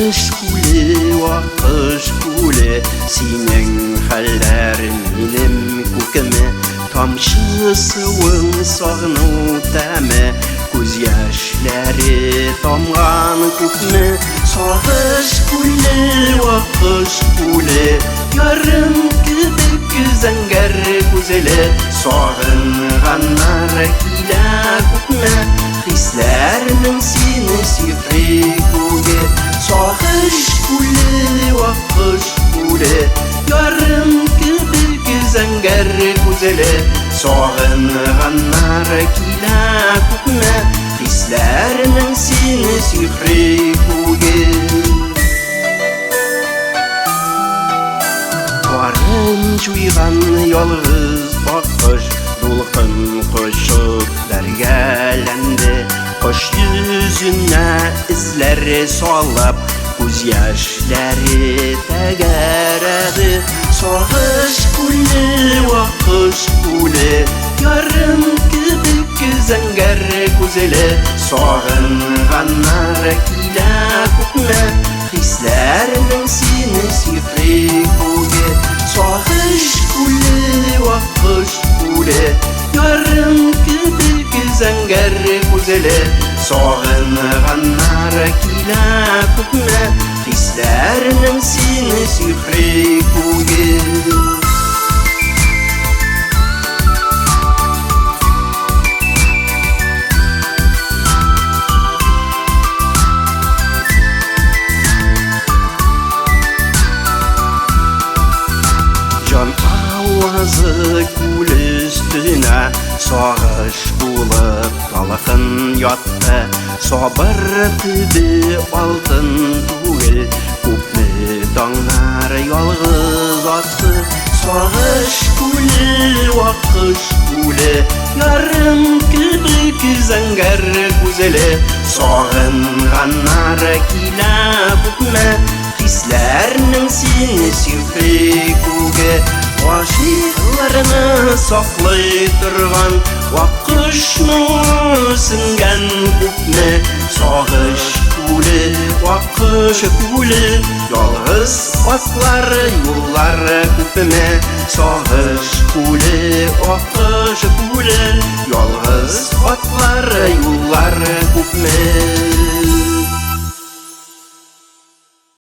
Сагыш күле, акыш күле, синең хәлләрең минем күкеме, тамчы суың сагыну тәме, күз яшьләре тамган күкме. Сагыш күле, акыш күле, ярым кебек зәңгәр күзле, сагынганнар килә күпме, хисләрнең сине сихри күге. Сагыш күле, акыш күле, ярым кебек зәңгәр күзле, сагынганнар килә күпме, хисләрнең сине сихри күге. Барын җуйган ялгыз аккош, дулкын кочып бәргәләнде, кош йөзенә эзләре салып, күз яшьләре тәгәрәде. Сагыш күле, аккош күле, ярым кебек зәңгәр күзле, сагынганнар килә күпме, хисләрнең сине сихри күге. Сагыш күле, аккош күле, ярым кебек зәңгәр күзле, сагынганнар килә күпме, хисләрнең сине сихри күге. Җан авазы күл өстенә сагыш булып талкын ятты, сабыр төбе алтын түгел, күпме таңнар ялгыз атты. Сагыш күле, аккош күле, ярым кебек зәңгәр күзле, сагынганнар килә күпме, хисләрнең сине сихри күге. Гашыйкларны саклый торган аккошның сеңгән күпме, сагыш күле, аккош күле, ялгыз атлар юллары күпме, сагыш күле, аккош күле, ялгыз атлар юллары күпме.